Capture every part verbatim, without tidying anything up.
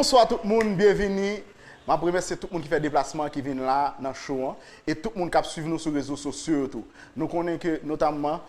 Bonswa tout moun, byenvini. M ap remèsye tout moun ki fè deplasman ki vin la nan show an e tout moun k ap swiv nou sou rezo sosyo yo tou. Nou konnen ke notamman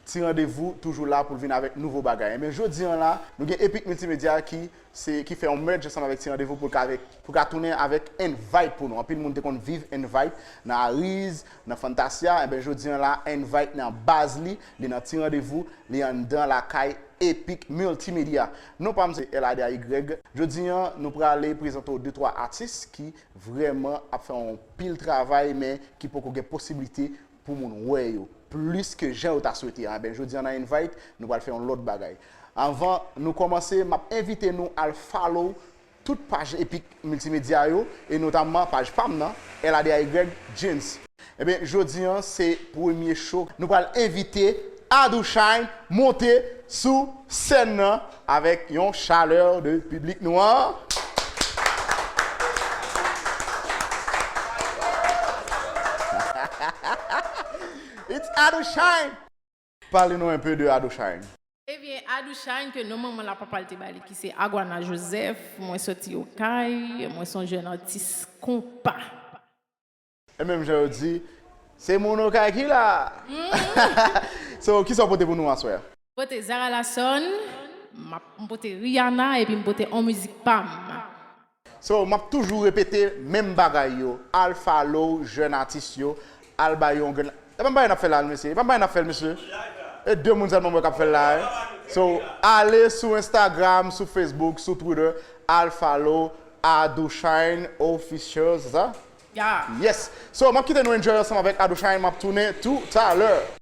Ti Randevou toujou la pou l vin avèk nouvo bagay. Ebyen, jodi an la, nou gen Epic Multimedia ki se, ki fè yon merge ansanm avèk Ti Randevou pou l ka avèk, pou l ka tounen avèk Invite pou nou. Anpil moun te konn viv Invite nan Ariz, nan Fantasia. Ebyen, jodi an la, Invite nan baz li, li nan Ti Randevou, li anndan lakay Epic Multimedia. Non pa m se L A D A Y. Jodi an, nou prale prezante w de twa atis ki vrèman ap fè yon pil travay, men ki poko gen posiblite pou moun wè yo plis ke jan yo ta swete a. Ebyen, jodi an nan Invite, nou pral fè yon lòt bagay. Anvan nou kòmanse, m ap envite nou al follow tout paj Epic Multimedia yo, e notamman paj pa m nan, L A D A Y Jeans. Ebyen, jodi an, se premye show. Nou pral envite Adoushine monte sou sèn nan avèk yon chalè de piblik nou an. It's Adoushine! Pale nou enpe de Adoushine. Ebyen, Adoushine, ke non manman l ak papa l te ba li, ki se Aguana Joseph, mwen soti Okay, mwen se yon jèn atis konpa. E menm jan yo di, se moun Okay ki la. So, kisa w pote pou nou aswè a? Pote Zara Larsson, m ap, m pote Rihanna, epi m pote on mizik pa m. So, m ap toujou repete menm bagay yo. Al follow jèn atis yo, al ba yo yon grenn. E pa m pa n ap fè l la, mesye. E pa m pa n ap fè l, mesye. E de moun sèlman m wè k ap fè l la, wi. So, ale sou Instagram, sou Facebook, sou Twitter, al follow Adoushine Official, se sa? Yeah. Yes. So, m ap kite nou enjoy ansanm avèk Adoushine, m ap tounen toutalè.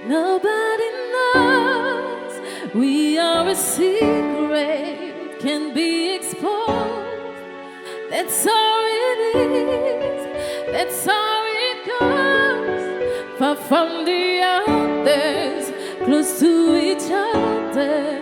Nobody knows we are a secret, can be exposed. That's how it is, that's how it goes. Far from the others, close to each other.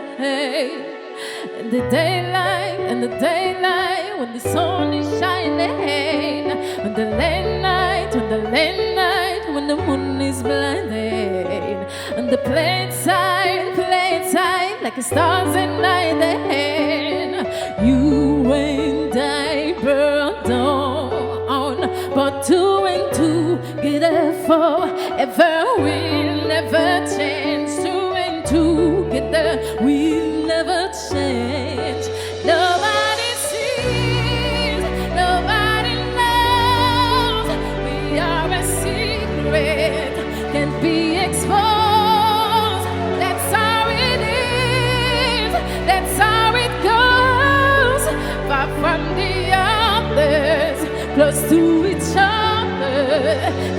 In the daylight, in the daylight, when the sun is shining. In the late night, in the late night, when the moon is blinding. In the plain sight, plain sight, like the stars at night. Then you and I burn down, but two and two together forever. We never change. Two and two together, we never change. Nobody sees, nobody knows. We are a secret, can't be exposed. That's how it is, that's how it goes. Far from the others, close to each other.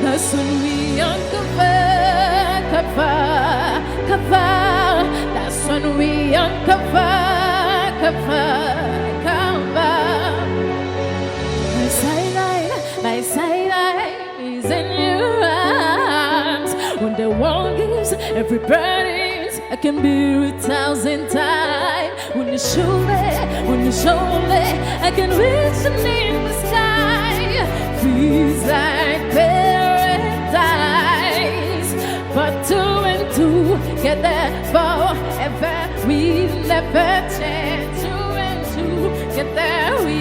That's when we uncover, cover, cover. That's when we uncover, cover, cover. My side, my side is in your arms. When the world gives everybody I can be with thousand times. When you show me, when you show me, I can reach the name the sky. Feels like paradise. But two and two get there forever. We never change. Two and two get there. We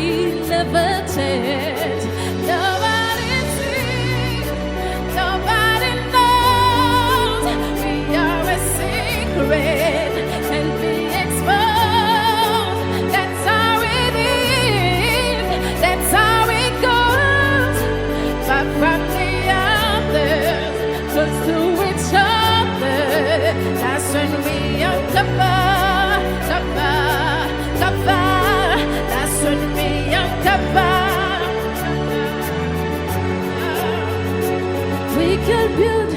never change. Nobody sees, nobody knows. We are a secret, can't be exposed. That's how it is, that's how it goes. Far from the others, close to each other. That's when we uncover, cover, cover. That's when we uncover. We can build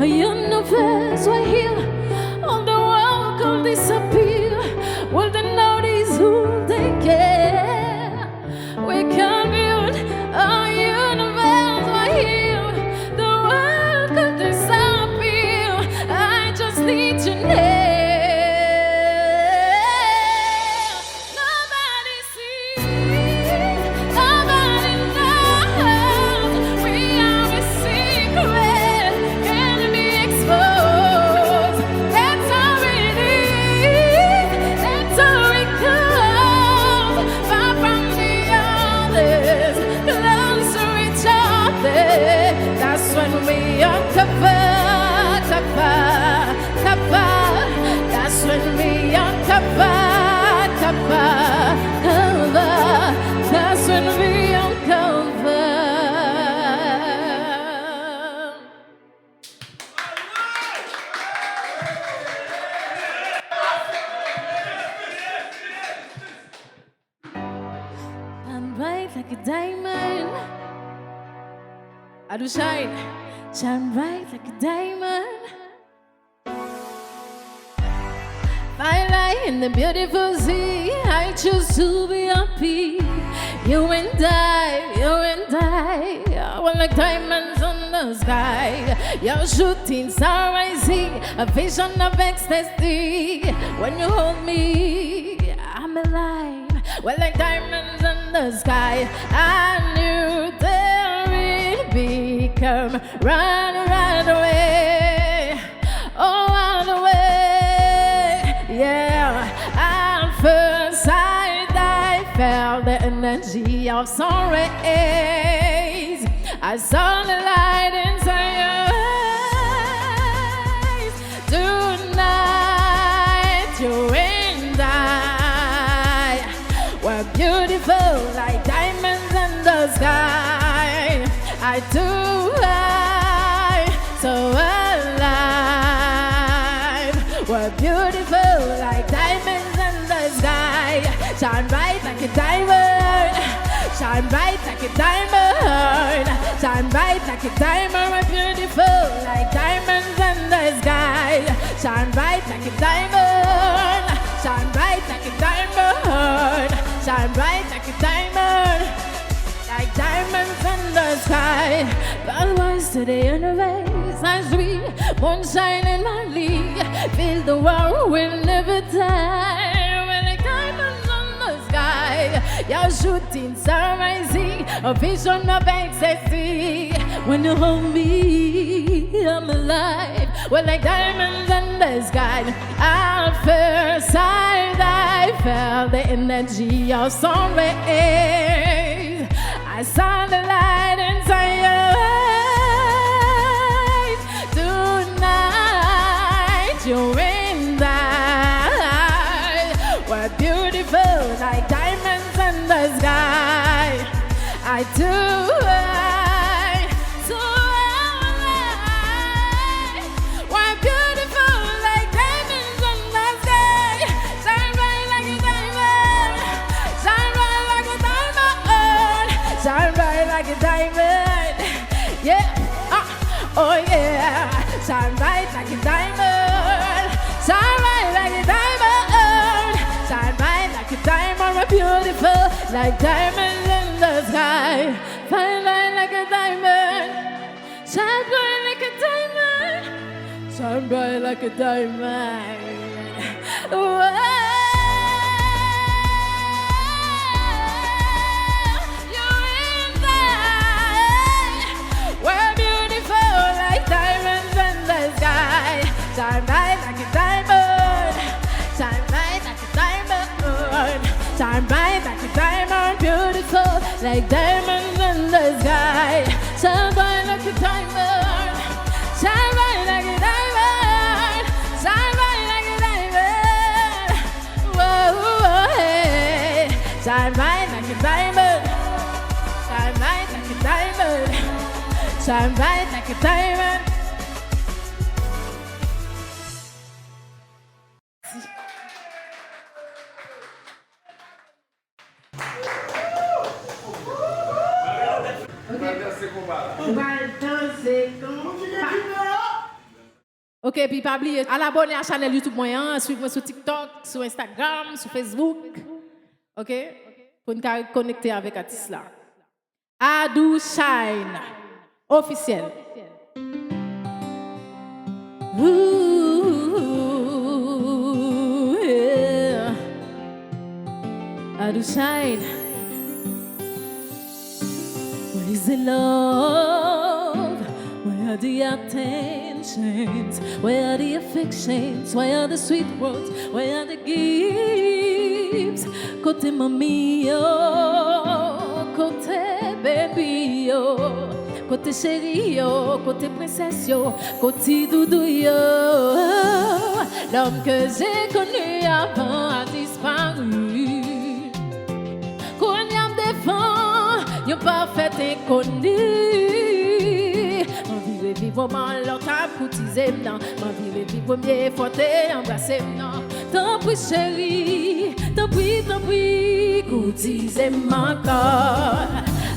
a universe right here. All the world could disappear. Will they notice who they care? We can build a universe right here. The world could disappear. I just need your name. Nobody sees, nobody knows. We are a secret, can't be exposed. Kava, kava, kava, that's when we on kava. Shine bright like a diamond. Adu shine. Shine bright like a diamond. Fine line in the beautiful sea. I choose to be happy. You and I, you and I, we're like diamonds in the sky. Your shooting star I see, a vision of ecstasy. When you hold me, I'm alive. We're like diamonds in the sky. I knew that we'd become run, run away. Oh, run away. Yeah. At first sight, I felt the energy of sun rays. I saw the light inside your eyes. Tonight, you and I were beautiful like diamonds in the sky. I too high, so alive. We're beautiful like diamonds in the sky. Shine bright like a diamond. Shine bright like a diamond. Shine bright like a diamond. We're beautiful like diamonds in the sky. Shine bright like a diamond. Shine bright like a diamond. Shine bright like a diamond. Like diamonds in the sky. But rise to the universe as we moonshine in my league. Feel the world will never die. We're like diamonds in the sky. You're shooting star I see, a vision of ecstasy. When you hold me, I'm alive. We're like diamonds in the sky. At first sight, I felt the energy of sun rays. I saw the light inside your eyes. Tonight, you and I were beautiful like diamonds in the sky. I do, I so alive. We're beautiful like diamonds in the sky. Shine bright like a diamond. Shine bright like a diamond. Shine bright like a diamond. Yeah. Uh. Oh yeah. Shine bright like a diamond. Shine bright like a diamond. Shine bright like a diamond. We're beautiful like diamonds in the sky. Shine bright like a diamond. Shine bright like a diamond. Shine bright like a diamond. Whoa. You and I, we're beautiful like diamonds in the sky. Shine bright like a diamond. Shine bright like a diamond. Shine bright like a diamond, beautiful like diamonds in the sky. Shine bright like a diamond. Shine bright like a diamond. Shine bright like a diamond. Whoa, whoa, hey. Shine bright like a diamond. Shine bright like a diamond. Shine bright like a diamond. Ok. Ou pral danse konpa. Ok, epi pa bliye al abòne a chanèl YouTube mwen an, swiv mwen sou TikTok, sou Instagram, sou Facebook. Ok? Pou n ka konekte avèk atis la. Adu Shine Officiel. Ooh, yeah. Adu Shine. Where is the love? Where are the attentions? Where are the affections? Where are the sweet words? Where are the gifts? Kote manmi yo? Kote baby yo? Kote cheri yo, kote prensès yo, kote ti doudou yo? L'homme que j'ai connu avant a disparu. Kounye a m devan yon pafè enkoni. M anvi reviv moman lè w t ap koutize m nan. M anvi reviv premye fwa w te anbrase m nan. Tanpri cheri, tanpri, tanpri, koutize m ankò.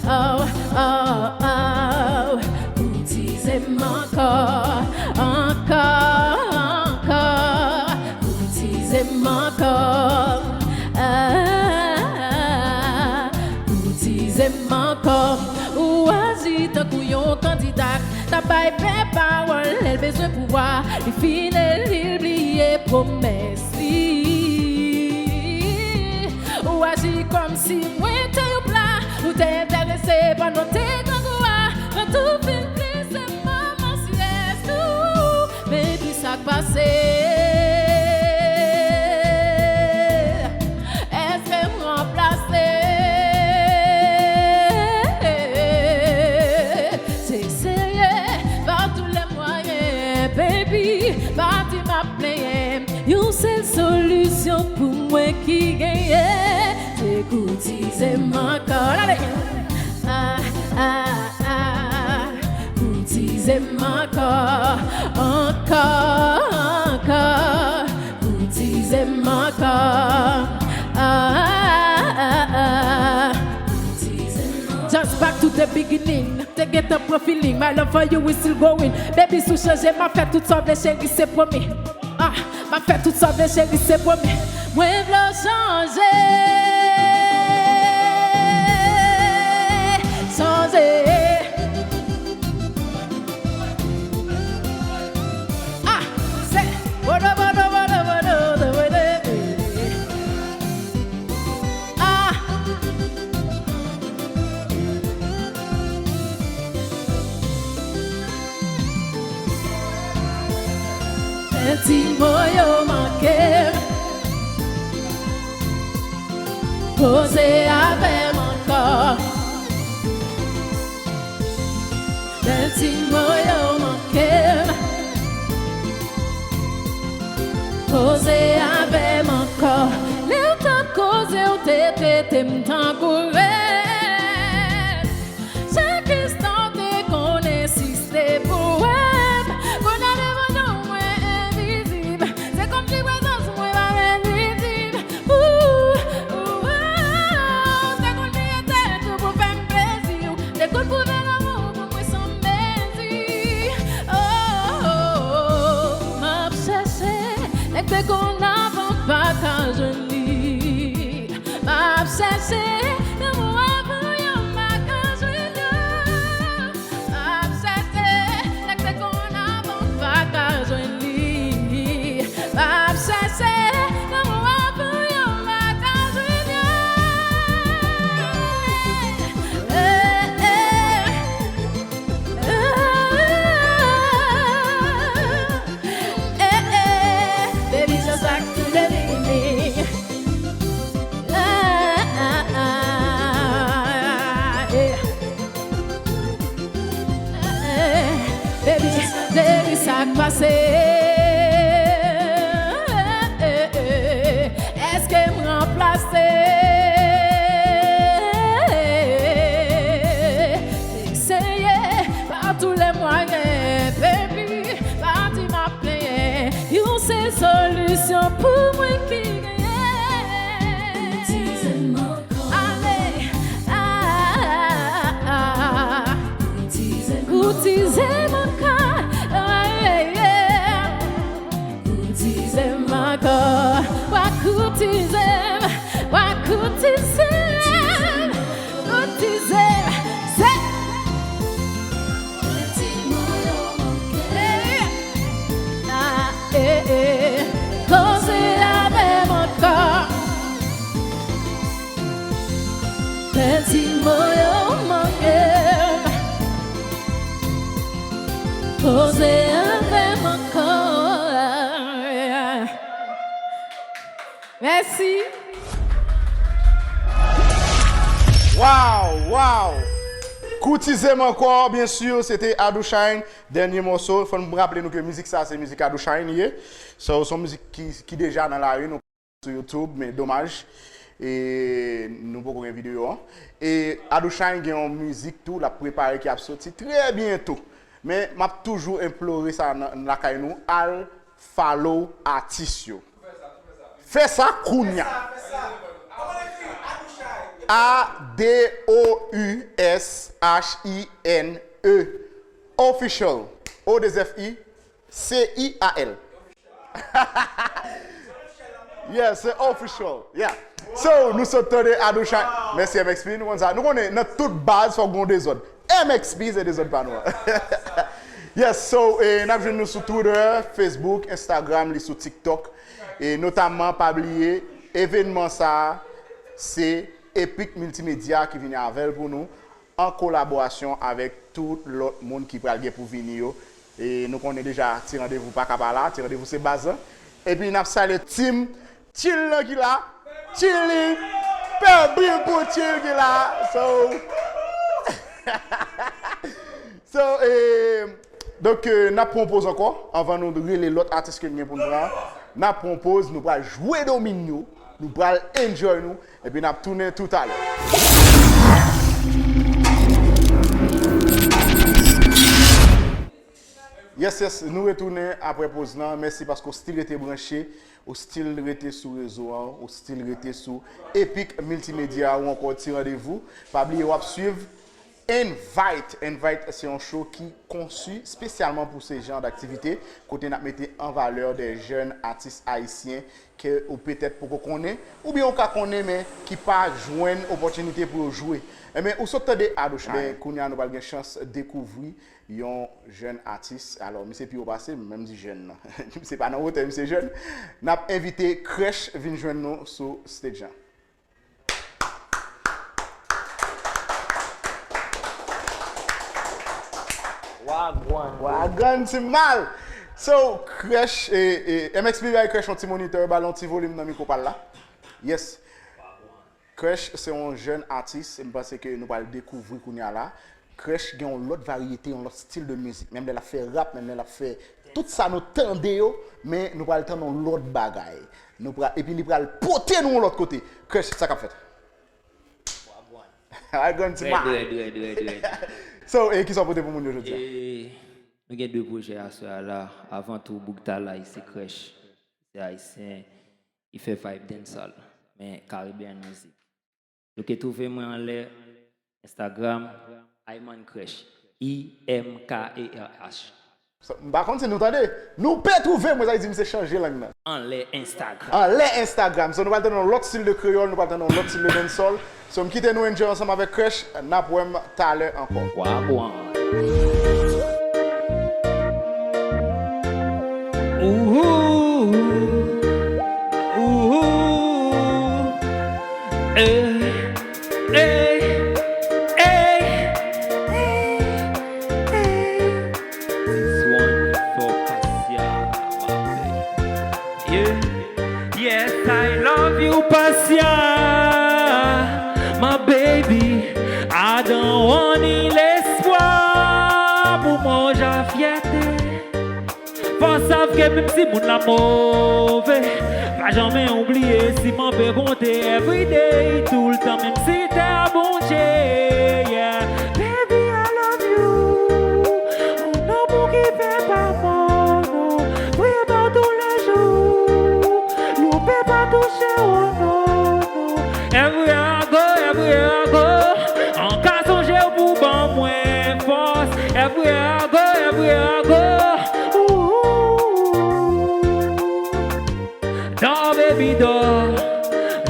Oh, oh, oh, koutize m ankò, ankò, ankò, koutize m ankò. Ah, ah, ah, koutize m ankò. Ou aji tankou yon kandida k ta bay pè pawòl lè l bezwen pouvwa. Li fini, li bliye pwomès li. Ou aji kòmsi mwen te yon pla, ou te enterese pandan w te grangou a. Mwen tou fin plise moman syès nou. Men ki sa k pase? Èske m ranplase? Se serye, pa tou lè mwayen, baby, pa di m ap plenyen. Yon sèl solisyon pou mwen ki genyen, se koutize m ankò. Gade! Ah, ah, ah, koutize m ankò, ankò, ankò, koutize m ankò. Ah, ah, ah, ah. Just back to the beginning. Te gentan pran feeling. My love for you is still going. Baby, si w chanje, m a fè tout sa w vle, cheri, se pwomi. Ah, m a fè tout sa w vle, cheri, se pwomi. Mwen vle w chanje. Chanje. Ah, se. Bodo, bodo, bodo, bodo, bodo, bodo. Ah. Ti mo yo manke m. Koze avè m ankò. Bèl ti mo yo manke m. Koze avè m ankò. Lè w t ap koze, w te trete m tankou rèn. Chak instan w te konn ensiste pou wè m. Kounye a devan je w mwen envizib. Se kòmsi prezans mwen pa vizib. Ou, ou, ou, ou te konn bliye tèt ou pou fè m plezi. Ou te konn pwouve lanmou ou pou mwen san mezi. Oh, oh, oh, m ap chèche nèg te konn avan m pa ka jwenn li. M ap chèche lanmou avan yo m pa ka jwenn yo. M ap chèche nèg te konn avan m pa ka jwenn li. M ap chèche lanmou avan yo m pa ka jwenn yo. Eh, eh. Eh, eh. Baby, just back to the beginning. Ah, ah, ah, yeah. Baby, cheri, sa k pase? Èske m ranplase? Eseye pa tou lè mwayen, baby, pa di m ap plenyen. Yon sèl solisyon pou mwen ki genyen. Ale, ah, ah, ah, ah. Koutize m ankò, ah, yeah, yeah. Koutize m ankò, w a koutize m, w a koutize m, koutize m, se. Ah, eh, eh, koze avè m ankò. Pèdi mo yo manke m. Koze avè m ankò. Mèsi. Wow, wow. Koutize m ankò, byen si, se te Adoushine, dènye mòso. Fò n raple nou ke mizik sa, se mizik Adoushine ye. So, se yon mizik ki, ki deja nan lari, nou sou YouTube, men domaj, e nou poko gen videyo an. E Adoushine gen yon mizik tou, l ap prepare, ki ap soti trè byento. Men, m ap toujou enplore sa nan, lakay nou, al follow atis yo. Fè sa kounya. A D O U S H I N E. Official. O deux F I C I A L. Yeah, se official. Yeah. So, nou sot tande Adoushine. Mèsi M X P, nou konn sa. Nou konnen nan tout baz fòk gon dezòd. M X P se dezòd pa nou an. Yes, so, e, n ap jwenn nou sou Twitter, Facebook, Instagram, li sou TikTok. E notamman, pa bliye, evènman sa, se Epic Multimedia ki vini avè l pou nou, an kolaborasyon avèk tout lòt moun ki pral gen pou vini yo. E nou konnen deja, Ti Randevou pa ka pa la, Ti Randevou se baz lan. Epi n ap salye team Chill nan ki la, Chilling, pè Bill pou Chill ki la. So, so, e, donk, e, n ap pran yon poz ankò, anvan nou rele lòt atis ke n gen pou n pran. N ap pran yon poz, nou pral jwe domino, nou pral enjoy nou, epi n ap tounen toutalè. Yes, yes, nou retounen apre poz lan. Mèsi paske w still rete branche, w still rete sou rezo a, w still rete sou Epic Multimedia ou ankò Ti Randevou. Pa bliye w ap swiv Invite. Invite se yon show ki konsi espesyalman pou se jan d aktivite, kote n ap mete an valè de jèn atis ayisyen ke ou petèt poko konnen, oubyen ou ka konnen, men ki pa jwenn opòtinite pou yo jwe. Enben, ou sot tande Adoushine. Enben, kounye a, nou pral gen chans dekouvri yon jèn atis. Alò, misye pi wo pase m, men m di jèn nan. Misye pa nan wotè, misye jèn. N ap envite Kresh vin jwenn nou sou stage lan. Wagwan. Wagwan, ti mal. So, Kresh, e, e, M X P bay Kresh yon ti monitè, ba l yon ti volim nan mikwo pa l la. Yes. Kresh se yon jèn atis, m panse ke nou pral dekouvri kounye a la. Kresh gen yon lòt varyete, yon lòt stil de mizik. Menm lè l ap fè rap, menm lè l ap fè tout sa nou tande yo, men nou pral tande yon lòt bagay. Nou pral, epi li pral pote nou yon lòt kote. Kresh, sa k ap fèt? Wagwan. Wagwan, ti mal. Red, red, red, red, red. So, e kisa w pote pou moun yo jodi a? E, nou gen de pwojè aswè a la. Avan tou, Bouktalay, se Kresh. Se ayisyen. Li fè vibe dancehall, men Caribbean music. Nou ke twouve mwen anlè Instagram, Imkrh, I M K E R H. M pa konn si nou tande. Nou pe twouve mwen, sa vle di misye chanje lang nan. Anlè Instagram. Anlè Instagram. So, nou pral tande yon lòt stil de kreyòl, nou pral tande yon lòt stil de dancehall. So, m kite nou enjoy ansanm avèk Kresh, n ap wè m talè ankò. Wagwan. Ooh, ooh, eh, eh, eh, eh, eh. This one for Pasya, my baby. Yeah. Yes, I love you, Pasya, my baby. I don't want ni lespwa pou mwen, jan fyète. Fò w sav ke menm si moun la move, pa janmen oubliye si m anpe konte everyday, toultan, menm si tè a Bondye, yeah. Baby, I love you. Yon lanmou ki fè pa mò, non. Priye pa toulejou. Loupe pa touche w, non, non. Everywhere I go, everywhere I go, an ka sonje w pou ban mwen fòs. Everywhere I go, everywhere I go. Ooh, ooh, ooh. Dò, baby, dò.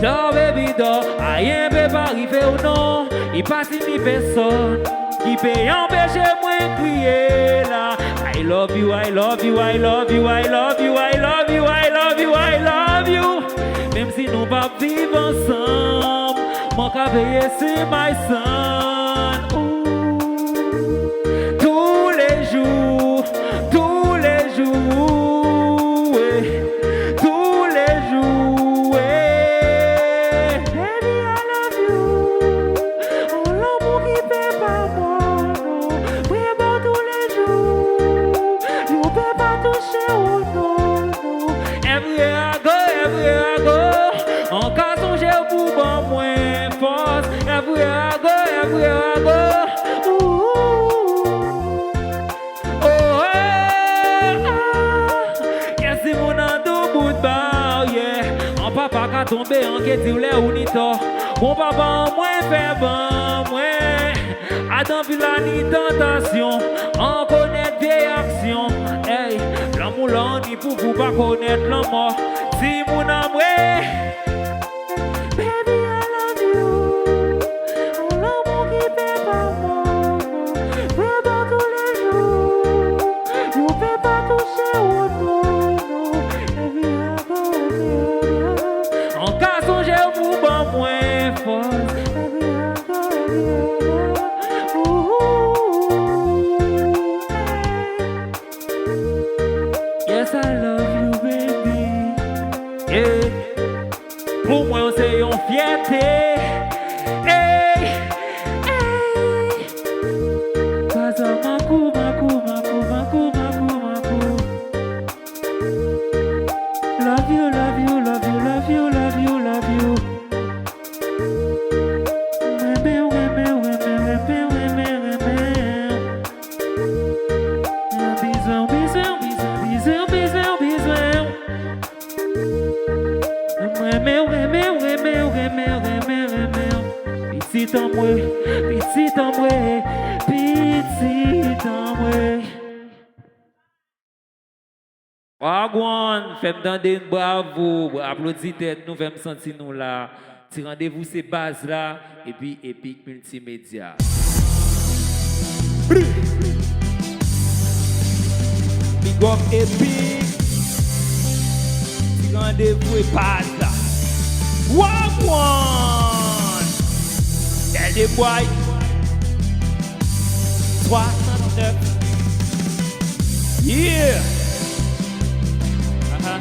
Dò, baby, dò. Ayen pe pa rive w, non. E pa si ni pèsòn ki pe anpeche mwen kriye la. I love you, I love you, I love you, I love you, I love you, I love you, I love you. Menm si nou p ap viv ansanm, mwen ka veye si my son. Ooh. Toulejou, toulejou, eh. Toulejou, eh. Baby, I love you. Yon lanmou ki fè pa mò. Tonbe an ke di w lè ou ni tò. Bon papa an mwen fè ban mwen. Adan vil la ni tantasyon. An konèt vye aksyon. Ey, lanmou la an ni pou vou pa konèt lanmò. Timoun an mwen. Baby, I love you. Yon lanmou ki fè pa mò. Vre pa toulejou. Yo pe pa touche w, non, non. Baby, I love you. An ka sonje w pou ban mwen fòs. Baby, I love you. Ooh, hey. Yes, I love you, baby. Yeah. Pou mwen, w se yon fyète. Ey, ey. Gaza, makou, makou, makou, makou, makou, makou. Love you, love you, love you, love you, love you, love you. Renmen w, renmen w, renmen w, renmen w, renmen w, renmen w. Mwen bezwen w, bezwen w, bezwen w, bezwen w, bezwen w, bezwen w. Mwen renmen w, renmen w, renmen w, renmen w, renmen w, renmen w. Pitit an mwen, pitit an mwen, pitit an mwen. Wagwan, fè m tande n bravo, aplodi tèt nou, fè m santi nou la. Ti randevou se baz la, epi Epic Multimédia. Big up Epic. Ti randevou e baz la. Wagwan! Dènye bway. Swasantnèf. Yeah! Aha.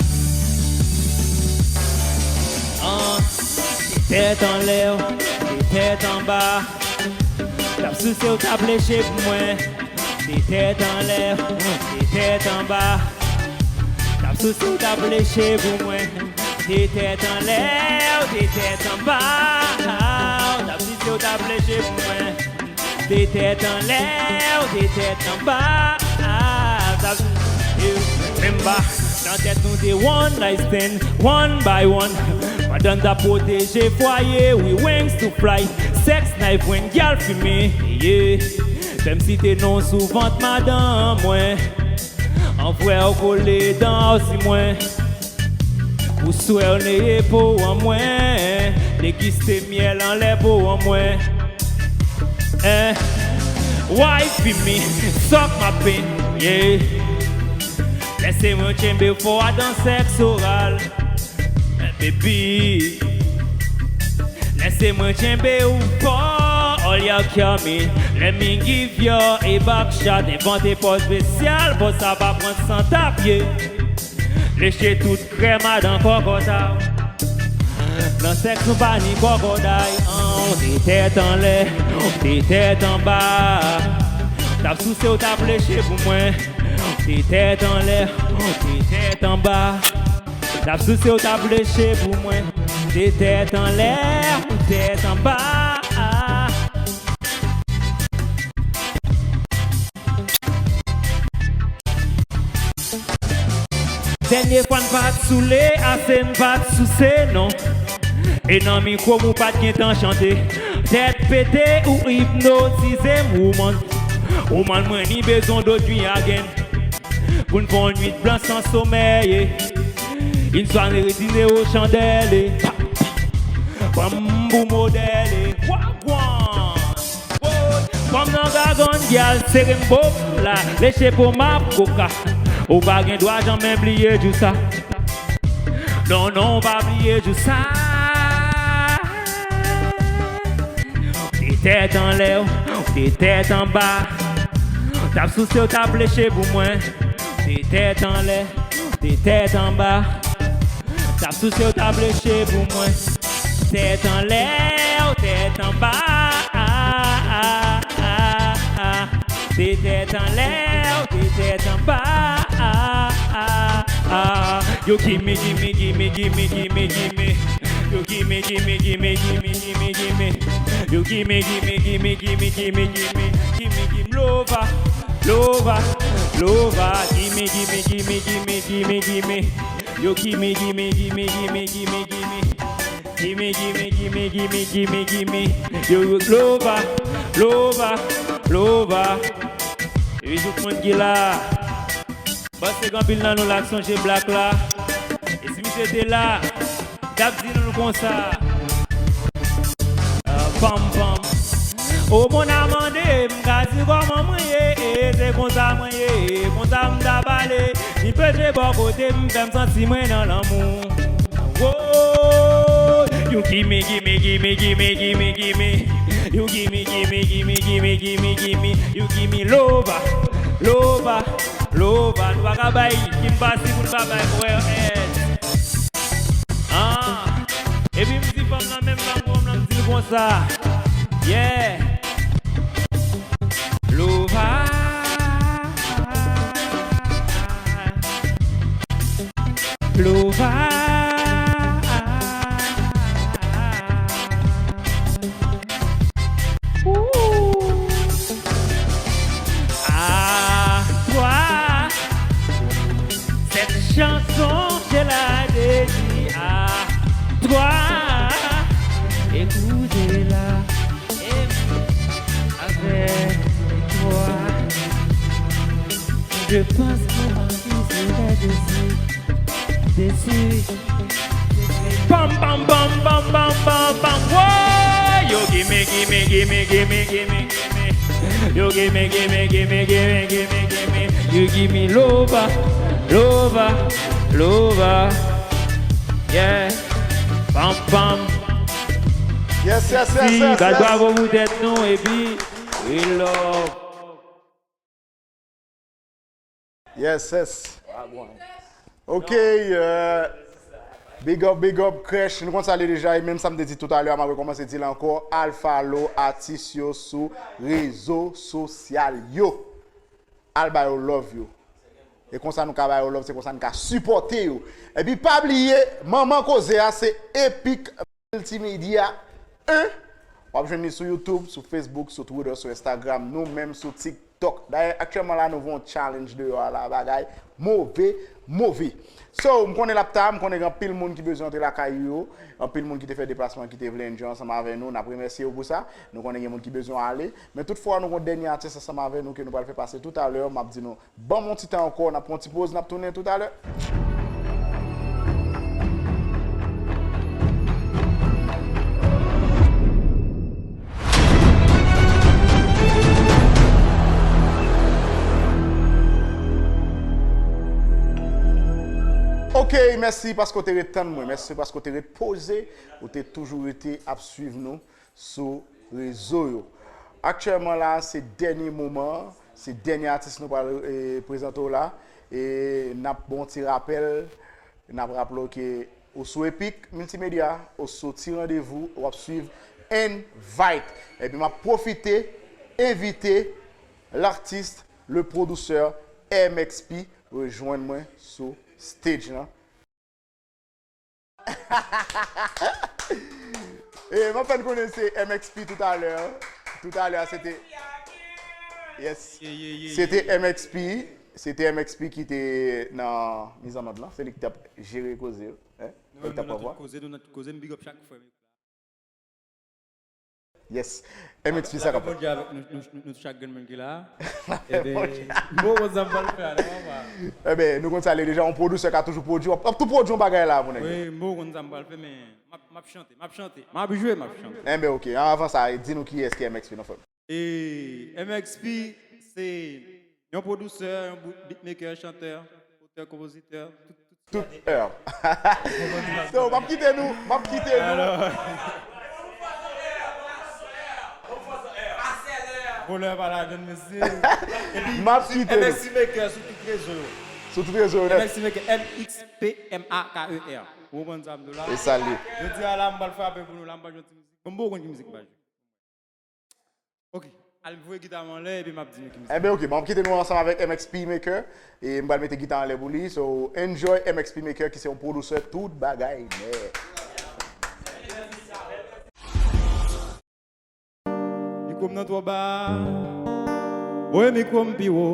An, de tèt anlè, de tèt anba. T ap souse w, t ap leche pou mwen. De tèt anlè, de tèt anba. T ap souse w, t ap leche pou mwen. De tèt anlè, de tèt anba. T ap souse w, t ap leche pou mwen. De tèt anlè, de tèt anba. T ap souse w. Menm ba, nan tèt nou te one night stand, one by one. Pandan n t ap pwoteje fwaye, we wings to fly. Sex knife when gyal fimen, yeah. Fè m site non sou vant madanm mwen. An frè w kole dan w si mwen. Pou swè w neye po an mwen. Degiste myèl anlè po an mwen. Eh, wifey mi, suck my pin, yeah. Lèse mwen tchenbe w fò adan sèks oral. Baby, lèse mwen tchenbe w fò. All your coming, let me give you a back shot. Envante pòz espesyal, pòz sa pa pran san tap, yeah. Leche tout krèm adan kòkòt a w. Nan sèks nou pa ni kòkòday, an, w te tèt anlè, w te tèt anba. T ap souse w, t ap leche pou mwen. W te tèt anlè, w te tèt anba. T ap souse w, t ap leche pou mwen. W te tèt anlè, w tèt anba. Dènye fwa n pa t soule ase, n pa t souse non. E nan mikwo m ou pa t gentan chante. Tèt pete ou ipnotize m, woman. Woman mwen ni bezwen dot wi agen. Pou n fè yon nwit blanch san somèy. Une soirée rétinée aux chandelles. Pam pou modèl. Wagwan. Fanm nan gagann gyal, sere m bòm la, leche po m ap koka. Ou pa gen dwa janmen bliye jou sa. Non, non, pa bliye jou sa. Te tèt anlè, te tèt anba. T ap souse w, t ap leche pou mwen. Te tèt anlè, te tèt anba. T ap souse w, t ap leche pou mwen. Tèt anlè, tèt anba. Te tèt anlè, te tèt anba. Yo gimme, gimme, gimme, gimme, gimme, gimme. Yo gimme, gimme, gimme, gimme, gimme, gimme. Yo gimme, gimme, gimme, gimme, gimme, gimme. Gimme, gimme, lova, lova, lova. Gimme, gimme, gimme, gimme, gimme, gimme. Yo gimme, gimme, gimme, gimme, gimme, gimme. Gimme, gimme, gimme, gimme, gimme, gimme. Yo, yo, lova, lova, lova. Epi tout moun ki la. Panse gen anpil nan nou la k sonje Black la. E si misye te la, li t ap di nou l konsa. Ah, pam, pam. O moun a mande m, ka di kòman mwen ye, e se konsa mwen ye, e konsa m ta pale. Ni peche bò kote m, fè m santi mwen nan lanmou. Woy, you gimme, gimme, gimme, gimme, gimme, gimme. You gimme, gimme, gimme, gimme, gimme, gimme. You gimme lova, lova, lova. Nou pa ka bay Kim Pasi pou n pa bay frè S. Ah. Epi m di fanm nan, menm fanm granm nan, m di l konsa. Yeah. Lova. Lova. Ouh. À toi. Cette chanson, je la dédie à toi. Écoutez-la. Et avec toi. Je pense que ma vie sera dessus. Dessus. Pam, pam, pam, pam, pam, pam, pam. Woy! Yo, gimme, gimme, gimme, gimme, gimme, gimme. Yo, gimme, gimme, gimme, gimme, gimme, gimme. You gimme lova, lova, lova. Yeah. Pam, pam. Yes, yes, yes, yes, yes. Bat bravo pou tèt nou, epi we love. Yes, yes. Ok, euh, big up, big up, Kresh. Nou konn sa l ye deja, e menm sa m te di toutalè a, m ap rekòmanse di l ankò, al follow atis yo sou rezo sosyal yo. Al ba yo love yo. E konsa nou ka ba yo love, se konsa nou ka sipòte yo. Epi pa bliye, manman koze a se Epic Multimedia un. W ap jwenn li sou YouTube, sou Facebook, sou Twitter, sou Instagram, nou menm sou TikTok. Dayè, aktyèlman la, nou voye yon challenge deyò a la, bagay move, move. So, m konnen l ap ta, m konnen gen anpil moun ki bezwen antre lakay yo, anpil moun ki te fè deplasman, ki te vle enjoy ansanm avè nou, n ap remèsye yo pou sa. Nou konnen gen moun ki bezwen ale, men toutfwa, nou gen yon dènye atis ansanm avè nou ke nou pral fè pase toutalè, m ap di nou, ban m yon ti tan ankò, n ap pran yon ti poz, n ap tounen toutalè. Ok, mèsi paske w te ret tann mwen, mèsi paske w te ret poze, ou te toujou rete ap swiv nou sou rezo yo. Aktyèlman la, se dènye moman, se dènye atis nou pral, eh, prezante w la. E n ap ba w yon ti rapèl, n ap raple w ke ou sou Epic Multimedia, ou sou Ti Randevou, w ap swiv Invite. Epi m ap pwofite envite l'artiste, le producteur M X P rejwenn mwen sou stage lan. E m ap fè n konnen se M X P toutalè. Toutalè, se te, yes. Se te M X P, se te M X P ki te nan mizannòd lan. Se li ki t ap jere koze yo. Hein? Se li ki t ap pran vwa. Nou menm, nou nan tout koze, nou nan tout koze, m big up chak frè m. Yes. M X P sa k ap fèt. Bondye avèk nou, nou, nou, nou chak grenn moun ki la. Eben, m poko konn sa m pral fè a, non, papa. Eben, nou konn sa l ye deja, yon pwodisè ka toujou pwodui, w ap, w ap tou pwodui yon bagay la pou nèg yo. Wi, m poko konn sa m pral fè, men m ap, m ap chante, m ap chante, m ap jwe, m ap chante. Eben, ok, anvan sa, di nou kiyès ki M X P non, frè m. E M X P, se yon pwodisè, yon bout-, beatmaker, chantè, otè, konpozitè, tout, tout. Tout heure. So, m ap kite nou, m ap kite nou. Volè pa ladann, mesye. M ap kite nou. M X P Maker sou tout rezo yo. Sou tout rezo yo nèt. M X P Maker, M X P M A K E R. Ou konprann sa m di w la? E sa l ye. Jodi a la, m pral frape pou nou la, m pral jwe yon ti mizik. Bon, m poko konn ki mizik m pral jwe. Ok, al voye gita m anlè epi m ap di nou ki mizik. Enben, ok, bon, m ap kite nou ansanm avèk M X P Maker. E m pral mete gita anlè pou li. So, enjoy M X P Maker ki se yon pwodisè tout bagay nèt. Mikwo m nan twò ba. Voye mikwo m pi wo.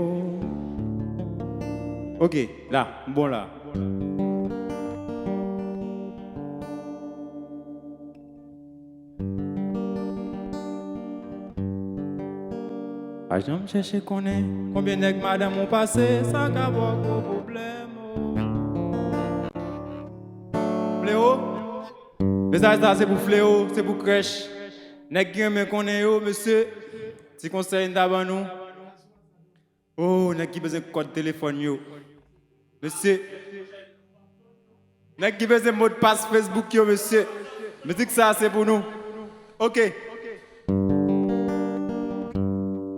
Ok, la, m bon la. Pa janm chèche konnen konbyen nèg madanm ou pase, sa ka ba w gwo pwoblèm. Fleo, mesaj sa se pou Fleo, se pou Krèch. Nèg ki renmen konnen yo, mesye, ti konsèy m ta ban nou. Oh, nèg ki bezwen kòd telefòn yo. Mesye. Nèg ki bezwen modpas Facebook yo, mesye. Mizik sa se pou nou. Ok.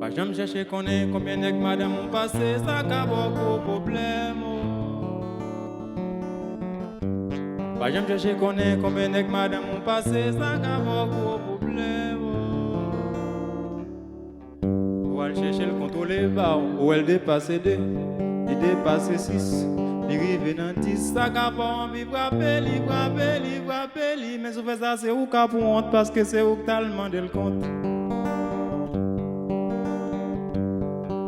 Pa janm chèche konnen konbyen nèg madanm ou pase, sa ka ba w gwo pwoblèm. Oh. Pa janm chèche konnen konbyen nèg madanm ou pase, sa ka ba w gwo pwoblèm. Oh. Ou al chèche l kontwole ba w, ou wè l depase de, li depase sis, li rive nan dis, sa ka fè w anvi frape li, frape li, frape li, men si w fè sa se ou k ap wont paske se ou k t al mande l kont.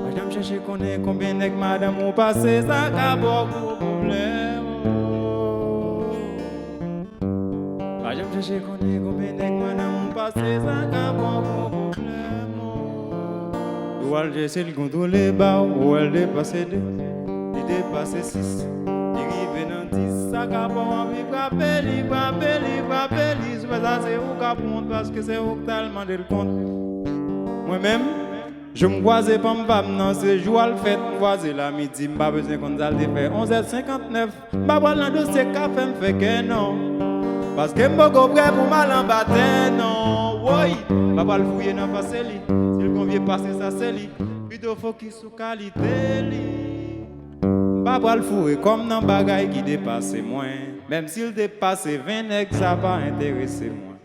Pa janm chèche konnen konbyen nèg madanm ou pase, sa ka ba w gwo pwoblèm. Pa janm chèche konnen konbyen nèg madanm ou pase, sa ka ba w gwo pwoblèm. Ou al chèche l kontwole ba w, ou wè l depase de, li depase sis, li rive nan dis, sa ka fè w anvi frape li, frape li, frape li. Si w fè sa se ou k ap wont paske se ou k t al mande l kont. Mwen menm, jou m kwaze fanm pa m nan, se jou al fèt m kwaze l a midi, m pa bezwen konn sa l te fè, onz è senkantnèf. M pa pral nan dosye k ap fè m fè kè non. Paske m poko prè pou m al anba tè non. Woy, m pa pral fouye nan pase li. Si l gon vye pase sa se li. Pito fokis sou kalite li. M pa pral foure kò m nan bagay ki depase mwen. Menm si l depase ven nèg, sa pa enterese mwen.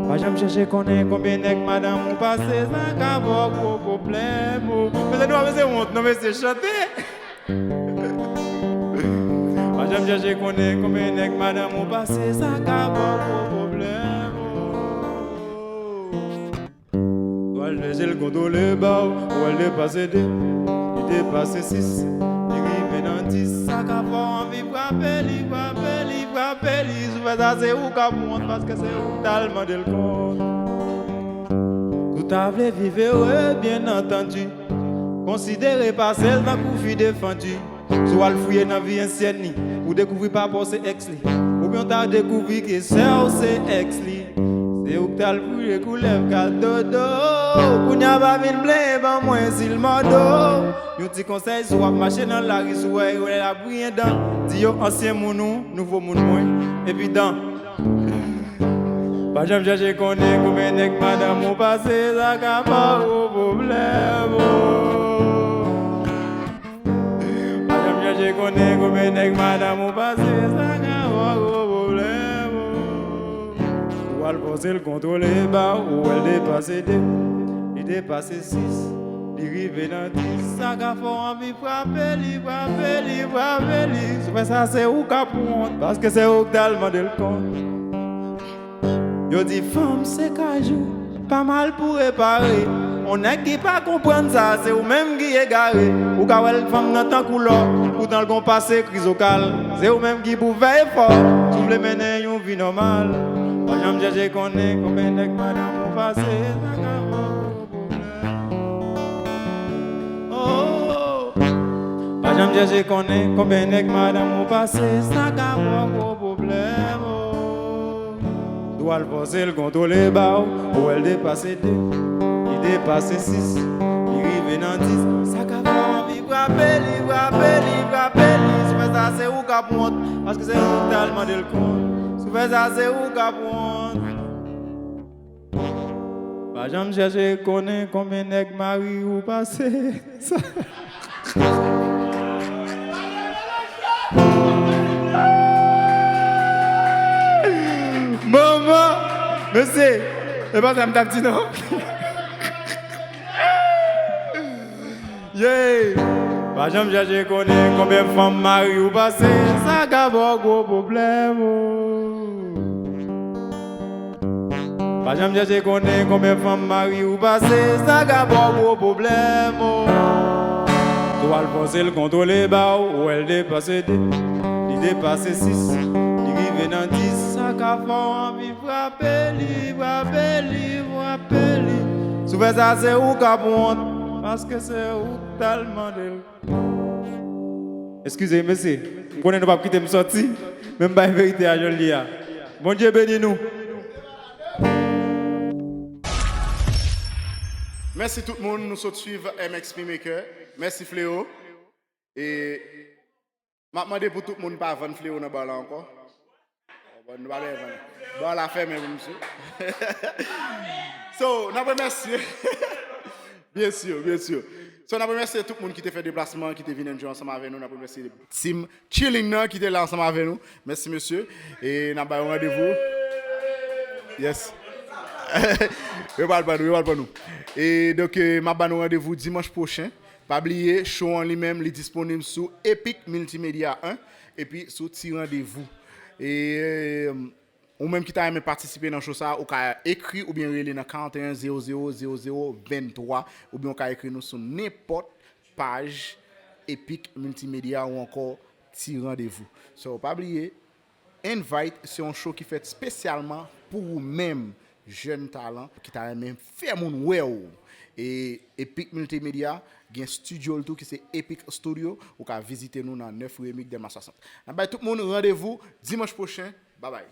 Pa janm chèche konnen konbyen nèg madanm ou pase, sa ka ba w gwo pwoblèm. Oh. Mesye, nou pa bezwen wont non, mesye, chante. Pa janm chèche konnen konbyen nèg madanm ou pase, sa ka ba w gwo pwoblèm. Oh. Ou al chèche l kontwole ba w, ou wè l depase de, li depase sis, li rive nan dis, sa ka fè w anvi frape li, frape li, frape li. Si w fè sa se ou k ap wont paske se ou k t al mande l kont. Si w ta vle viv ere, byen antandi, konsidere pase l tankou fi defandi. Si w al fouye nan vi ansyèn li, ou dekouvri papa w se èks li. Oubyen w ta dekouvri ke sè w se èks li. Se ou k t al fouye koulèv kal dodo. Kounye a pa vin plenyen ban mwen si l mòdo. Yon ti konsèy, si w ap mache nan lari, si w wè ere l ap griyen dan, di yo ansyen moun ou, nouvo moun mwen. Epi dan. Pa janm chèche konnen konbyen nèg madanm ou pase, sa ka ba w gwo pwoblèm. Oh. Pa janm chèche konnen konbyen nèg madanm ou pase, sa ka ba w gwo pwoblèm. Ou al fòse l kontwole ba w, ou wè l depase de, li depase sis, li rive nan dis, sa ka fè w anvi frape li, frape li, frape li. Si w fè sa, se ou k ap wont, paske se ou k t al mande l kont. Yo di fanm se kajou, pa mal pou repare. On nèg ki pa konprann sa, se ou menm ki egare. Ou ka wè l fanm nan tankou lò, poutan l gon pase krizokal. Se ou menm ki pou fè efò, si w vle mennen yon vi nòmal. Pa janm chèche konnen konbyen nèg madanm ou pase, sa ka fè w pwoblèm. Oh. Pa janm chèche konnen konbyen nèg madanm ou pase, sa ka fè w gwo pwoblèm. Oh. Si w al fòse l kontwole ba w, ou wè l depase de, li depase sis, li rive nan dis, sa ka fè w anvi frape li, frape li, frape li. Si w fè sa, se ou k ap wont, paske se ou k t al mande l kont. Si w fè sa, se ou k ap wont. Pa janm chèche konnen konbyen nèg mari ou pase. Manman! Mesye, e pa sa m t ap di non. Yeah! Pa janm chèche konnen konbyen fanm mari ou pase, sa ka ba w gwo pwoblèm. Oh. Pa janm chèche konnen konbyen fanm mari ou pase, sa ka ba w gwo pwoblèm. Oh. Si w al fòse l kontwole ba w, ou wè l depase de, li depase sis, li rive nan dis, sa ka fè w anvi frape li, frape li, frape li. Si w fè sa, se ou k ap wont, Paske se ou t al mande l. Eskize, mesye. M konnen nou p ap kite m sòti, men m bay verite a jan l ye a. Bondye beni nou. Mèsi tout moun, nou sot swiv M X P Maker. Mèsi Fléau. E m ap mande pou tout moun pa vann Fléau nan bar la ankò. Nou pa bezwen vann. Bar la fèmen pou misye. So, n ap remèsye. Byen si, byen si. So, n ap remèsye tout moun ki te fè deplasman, ki te vin enjoy ansanm avè nou. N ap remèsye team Chilling nan ki te la ansanm avè nou. Mèsi mesye. E n ap ba yo randevou. Yes. Yo pral ban nou, yo pral ban nou. E donk, eh, m ap ba nou randevou dimanch pwochen. Pa bliye, show an li menm, li disponib sou Epic Multimedia en epi sou Ti Randevou. E, eh, ou menm ki ta renmen patisipe nan show sa a, ou ka ekri oubyen rele nan karannteyen zewo zewo zewo zewo venntwa, oubyen ou ka ekri nou sou nenpòt paj Epic Multimedia ou ankò Ti Randevou. So, pa bliye, Invite se yon show ki fèt espesyalman pou ou menm, jèn talan ki ta renmen fè moun wè w. E Epic Multimedia gen studio l tou ki se Epic Studio. Ou ka vizite nou nan nèf rue Mick Delmas swasant. N ap bay tout moun randevou dimanch pwochen. Babay.